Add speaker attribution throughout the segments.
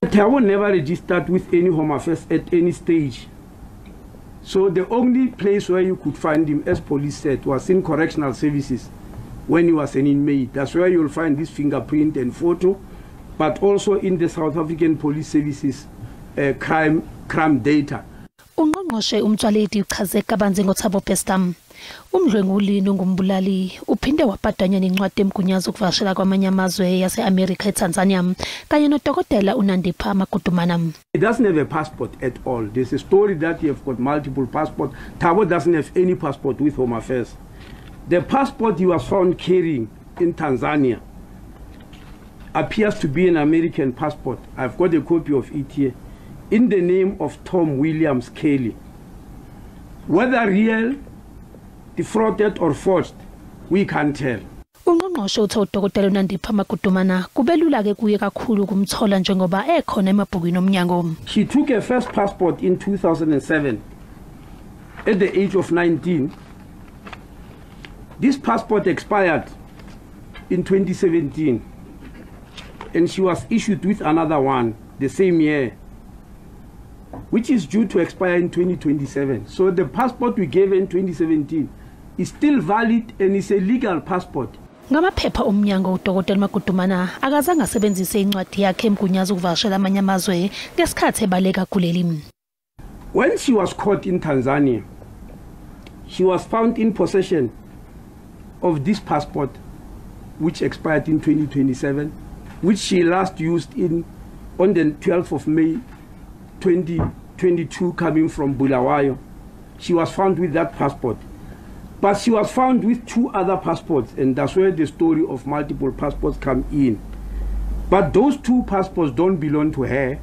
Speaker 1: Thabo never registered with any Home Affairs at any stage. So the only place where you could find him, as police said, was in correctional services when he was an inmate. That's where you'll find this fingerprint and photo, but also in the South African Police Services crime data.
Speaker 2: Ungqongqoshe umtswaledi uchaze kabanzi ngoThabo uBester. Umdlwenguli ngumbulali uphinde wabhadanya nencwadi emgunyaza ukuvashela kwamanye amazwe yase-America eTanzania kanye nodokotela uNandipha Makudumana.
Speaker 1: He doesn't have a passport at all. There's a story that he have got multiple passports. Thabo doesn't have any passport with Home Affairs. The passport he was found carrying in Tanzania appears to be an American passport. I've got a copy of it here, in the name of Tom Williams Kelly. Whether real, defrauded or forged, we can't tell.
Speaker 2: Ungqongqoshe uthe udokotela uNandipha Makudumana kubelula ke kuye kakhulu kumthola njengoba ekhona emabhukwini omnyango.
Speaker 1: She took her first passport in 2007 at the age of 19. This passport expired in 2017 and she was issued with another one the same year, which is due to expire in 2027. So the passport we gave in 2017 is still valid and is a legal passport.
Speaker 2: Ngamaphepha omnyango udokotela Makudumana akazange asebenzise incwadi yakhe emgunyaza ukuvashela amanye amazwe ngesikhathi ebaleka kuleli.
Speaker 1: When she was caught in Tanzania, she was found in possession of this passport which expired in 2027, which she last used on the 12th of May 2022 coming from Bulawayo. She was found with that passport. But she was found with two other passports, and that's where the story of multiple passports come in. But those two passports don't belong to her.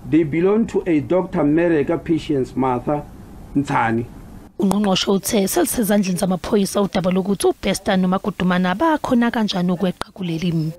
Speaker 1: They belong to a Dr. Mereka patient's Martha Ntsani.
Speaker 2: Ungqongqoshe uthe selisezandleni zamaphoyisa udaba lokuthi uBester noMakudumana bakhona kanjani ukweqa kuleli.